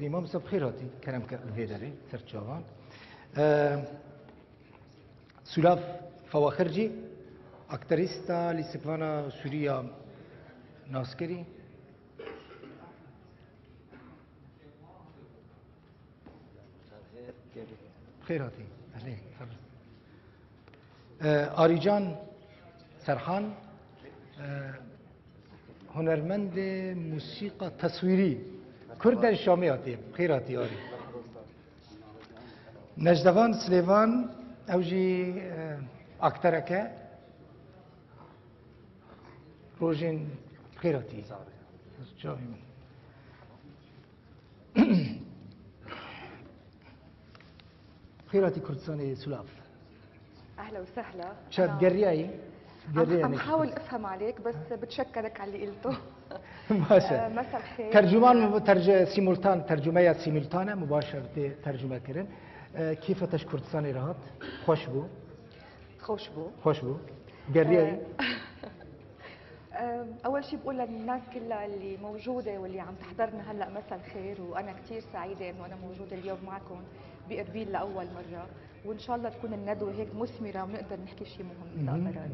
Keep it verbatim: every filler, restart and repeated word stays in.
Mamosta, bi xêr hatî, kerem ke li vê derê ser çavan. Ee, Sulav Fawaxircî, akterîsta lîstikvana Sûrî ya naskirî. Bi xêr hatî. Ehlê, xeber. Ee, Arîcan Serhan, ee, hunermendê musîqa teswîrî. Kurd e, Şamê hatiye. Bi xêr hatî Arî. Necdevan Silêvan, ew jî, ee, akterek e. Rojên bi xêr hatî. Çavê min. Xêr hatî Kurdistanê Sulav. أهلا وسهلا. Çav geriyayî? عم, عم حاول أفهم عليك، بس بتشكرك على اللي قلته. Maşe. آه، مساء الخير. Tercüman mı bu tercü simultan, tercümeya simultane, mübaşer tê tercüme kirin. Ee, keyfe te ji Kurdistanê re hat? Xweş bû. خوش بو. Xweş bû. Geriyayî? آه، أول شيء بقول للناس كلها اللي موجودة واللي عم تحضرنا هلأ مساء الخير، وأنا كتير سعيدة إنه أنا موجودة اليوم معكم بإربيل لأول مرة، وإن شاء الله تكون الندوة هيك مثمرة ونقدر نحكي شيء مهم مستقبلا.